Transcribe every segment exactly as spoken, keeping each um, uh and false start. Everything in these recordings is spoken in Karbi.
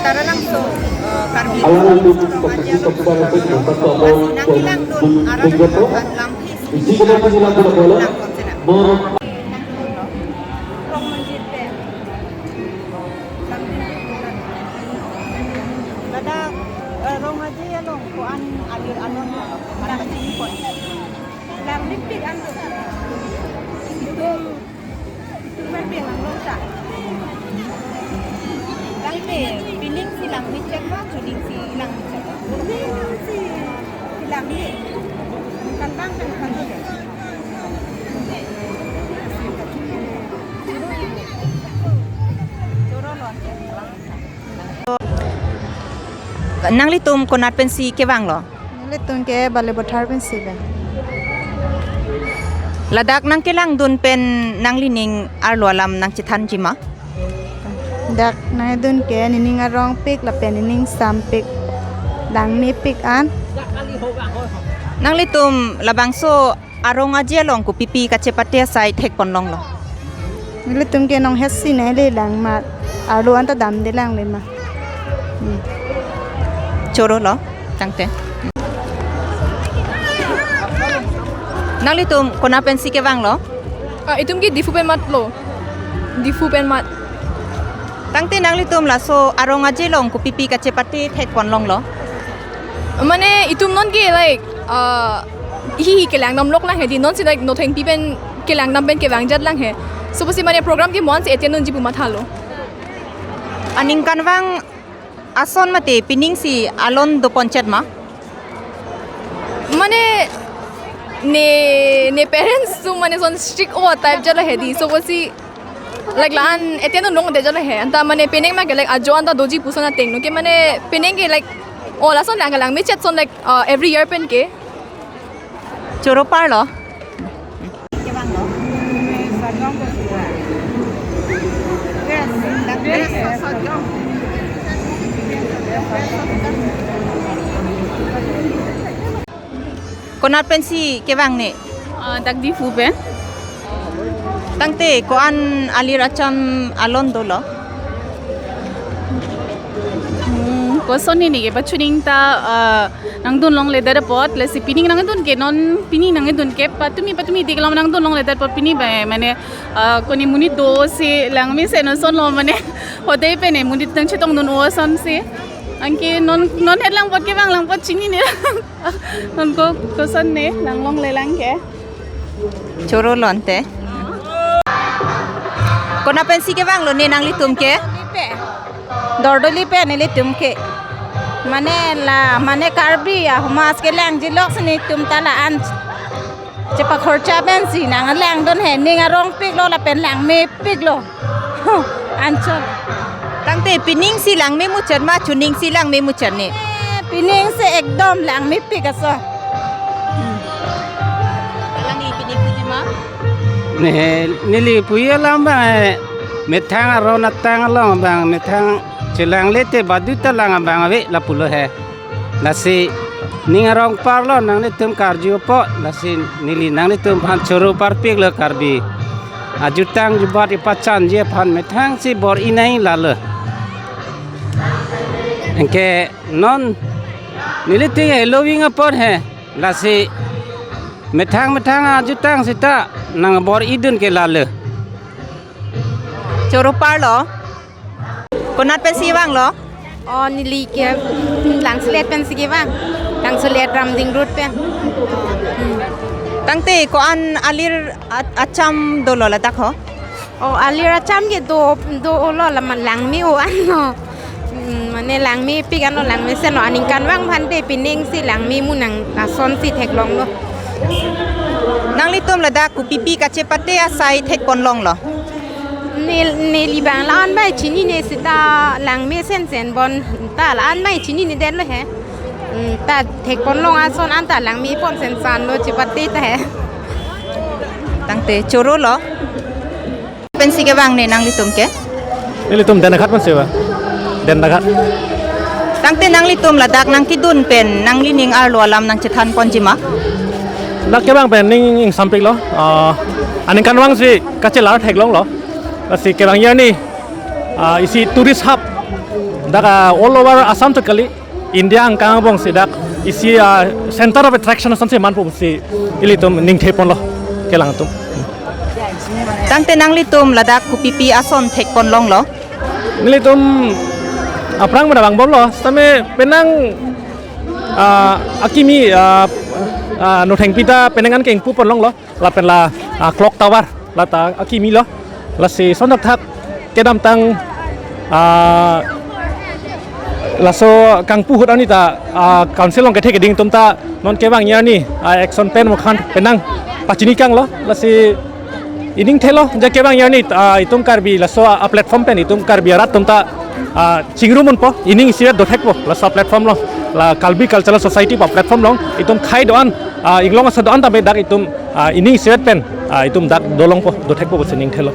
Aralangso, eh, Karbi Alang Anglong itu Rong Aji Along, Komisi Komisaris State Nomor satu Abang Bung Bung Joto. Isi kita punya lagu bola. Ladak, eh, Rong Aji Along ko-an alir anon mana pachini pon. Langmepik an. Itum, itum man pe langlo ta. Tangte, pining si langmechet ma, chuning si langmechet ma? Pining si langme. Kan bang kan kan. Nanglitum konat pensi kevanglo? Nanglitum ke Balipathar pensi vang. Ladak nangkelangdun pen nanglining arlo alam nangchethanji ma? Dak nangdun ke nening arongpik lapen nening sampik, langmepik an. Nanglitum labangso a-Rong Aji Along kopipi kachepate asai thekpon longlo? Nelitum ke nonghesi neli lang amat arlo anta damde langle ma. Hmm. Choro lo, tangte. Nanglitum konat pensi kevanglo? Ah, itum ke Diphu pen matlo. Diphu pen mat. Tangte nanglitum laso a-Rong Aji Along kopipi kachepate thekpon longlo? Mane itum non ke like, uh, hi hi kelang damlok lang he di, non si like nothengpi pen kelang dam pen kevang jat lang he. So pusi mane program ke mo-an si attend unji pu mathalo. Aningkanvang ason mate pining si alon doponchet ma? Mane ne, ne parents tu mane son strict o type jat la he di. So pusi like la-an attend unlongde jat la he. Anta mane penang ma ke like ajo anta doji puson ateng no ke mane penang ke like, oh, lason lang langmechet son like, uh, every year pen ke. Choro parlo? Konat pensi kevang ne? Ah, dak Diphu pen. Tangte ko-an alir acham alon dolo? Hmm, koson ne ne ke pachuning ta, ah, nangdun longledet apot, lasi pining nangdun ke non, pining nangdun ke patumi patumi dik lam nangdun longledet apot pini ba, mane, ah, koni monit do si langme si non son lo mane, hodai pen ne monit nangchetongdun o son si. Anke non, non het lang apot kevang lang apot chinine. Non ko, koson ne, lang longle lang ke. Choro lo ante. Konat pensi kevanglo ne nanglitum ke? Dordoli pen nelitum ke. Mane la, mane Karbi asomaj kelang jilok si netum ta la-an chepakhorcha pensi nanglangdun he, ning arongpiklo lapen langmepiklo. Anchot. Tangte pining si langme muchot ma, chuning si langme muchot ne? Eh, pining si ekdom langmepik aso. Alangli pini puji ma? Ne, neli puji alam abang, eh, methang aron atang along abang, methang chelangle te baduta lang abang ave lapulo he. Lasi ning arong parlo nanglitum karju apot, lasi neli nanglitum aphan choro parpiklo Karbi ajutang jubat ipachanji aphan methang si bor-i nai lalo. Anke non nelitum heloving apot he, lasi methang methang ajutang seta nang bor-idun ke lalo. Choro parlo? Konat pensi vanglo? Oh, neli ke Langsolet pensi kevang. Langsolet Ramding Road pen. Hmm. Tangte ko-an alir a-, acham dolo ladak ho? Oh, alir acham ke do, dolo la man langme o anlo. Hmm, mane langmepik anlo, langmesen lo, aningkanvang aphan te pining si langme mu nang lason si theklonglo. Nanglitum ladak kopipi kachepate asai thekpon longlo? Ne, neli abang la-an bai chinine seta langme sensen bon ta la-an bai chininedetlo he. Hmm, ta thekpon long ason anta langmepon sensan lo chepate ta he. Tangte choro lo? Pensi kevang ne nanglitum ke? Nelitum Dendaghat pensi vang. Dendaghat. Tangte nanglitum ladak nangkedun pen nanglining arlo alam nangchethanponji ma? Dak kevang pen ning ingsampiklo. Ah, aningkanvang si kachelar theklonglo. Lasi kevang arni, ah, isi tourist hub Dak ah, all over Assam ta kali, India angkang angbong si dak isi ah, center of attraction asonsi manpo pusi ilitum ningthe ponlo kelang atum. Tangte nanglitum ladak kopipi ason thek pon longlo? Nelitum aphrang mana vangbomlo, sitame penang ah, akimi ah, ah, Nothengpi ta penang an ke ingpu pon longlo. Lapen la ah, clock tower lata akimi lo. Lasi sonthakthak kedamtang ah, laso kangpu ahut arni ta ah, council along kethe keding atum ta non kevang arni ah, action pen mukhan penang pachini kanglo. Lasi ining thelo ja kevang arni ah, itum Karbi laso ah, platform pen itum Karbi arat atum ta ah, chingrum unpo, ining isivet dothekpo laso platform along, la Karbi Cultural Society pu platform along itum khei do-an ah, inglong aso do-an tame dak itum ah, ining isivet pen ah, itum dak dolongpo, dothekpo pusi ning thelo.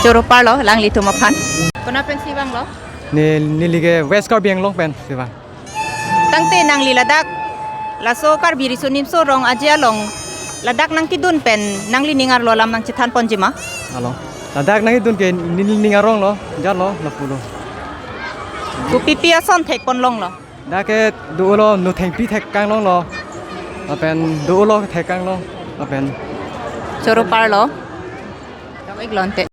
Choro parlo, alanglitum aphan. Konat pensi vanglo? Ne, neli ke West Karbi Anglong pensi vang. Tangte nangli ladak laso Karbi Riso Nimso Rong Aje along ladak nangkedun pen nangli ning arlo alam nangchethan ponjima? Alo. Ladak nangkedun ke neli ning arong lo, jalo, lapulo. Kopipi ason thek pon longlo? Dak ke dolo Nothengpi thek kang longlo. Lapen dolo thek kang long. Lapen choro parlo. Dak iklonte.